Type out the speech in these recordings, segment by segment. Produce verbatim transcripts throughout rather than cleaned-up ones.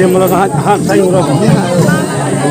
ये मतलब हाथ, हाथ सही हो रहा है।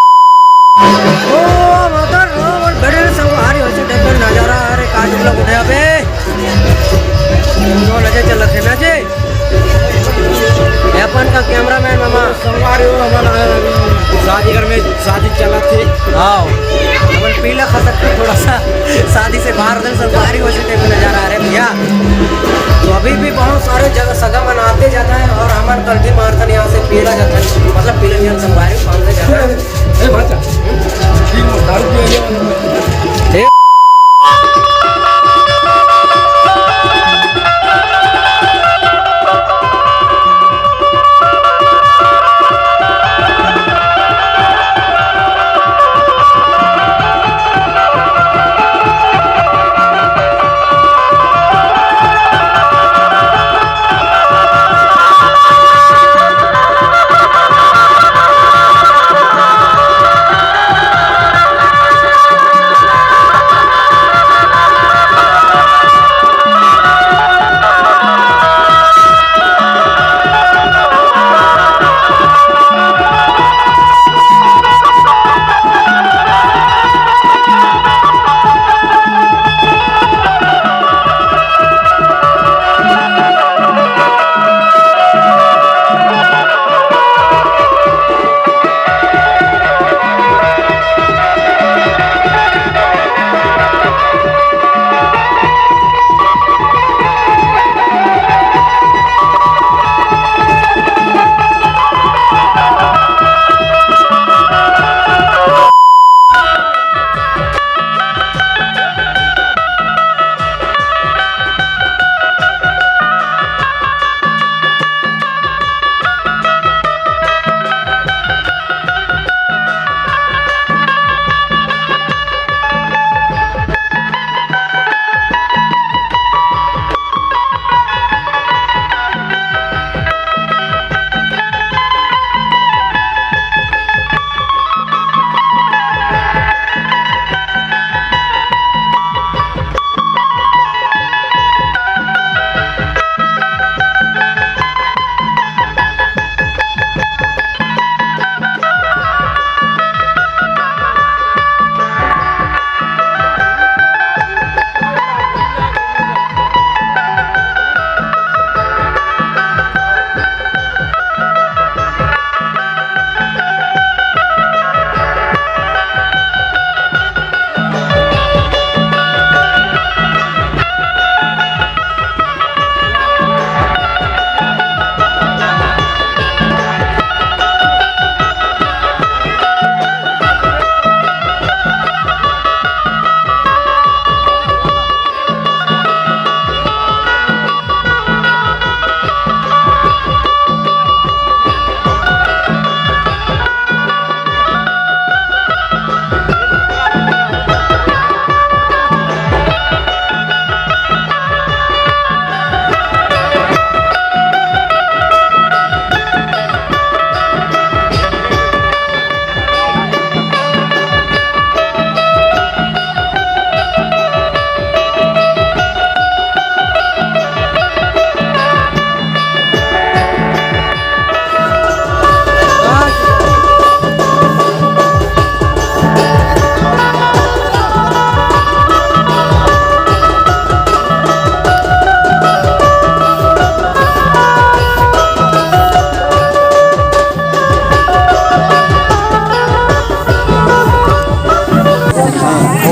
ओ, मोटर, ओ, बड़े संगवारी होइसे type का नजारा, अरे, काजू लोग उठे अबे। तो नजर चलत हे ना जी। अपन का cameraman मामा। संगवारी हो, हमारा शादी घर में शादी चलत हे। हाँ। अपन पीला खसक के थोड़ा सा शादी से बाहर उधर संगवारी होइसे type का नजारा, अरे भैया। तो अभी भी बहुत सारे जगह सगा मन आते जाता है और हमारे कल्टी मारथन यहाँ से पीला जाता है, मतलब पीला नहीं, संगवारी पान से जाता है। ए भाचा, तीन दारू पिया ये वाला।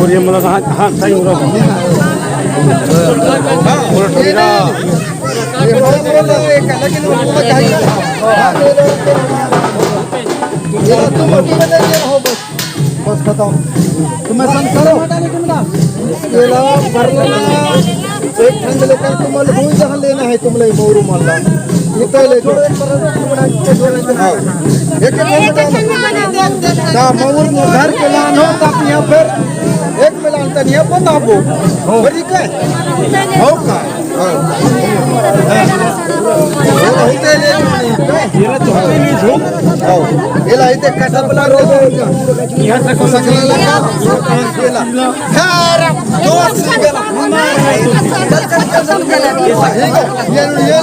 ये मला हां, हां, सही हो रहा। ये मोर मोर एक अलग ही लोग को चाहिए। ये तुम अभी में नहीं हो, बस, बस खत्म। तुम्हें संग करो। ये ला, भरना, एक ठंड लेकर तुम लोग जहाँ लेना है, तुम ले मोरू मल्ला। इतना ले जो। हाँ। एक एक ठंड लेकर। ता मोरू घर के लान हो, तब यहाँ पर एक मिलान तनिया बताबो। बड़ी के? हो का? हो। हो, होते ले लो। हो। एला इते कसा बला रो। यहाँ तक हो सकला लगा। एला। यार, दोस्त गेला। चल, चल, चल, चल, चल। ये, ये।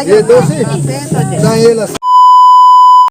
ये दोषी? ना, ये लस।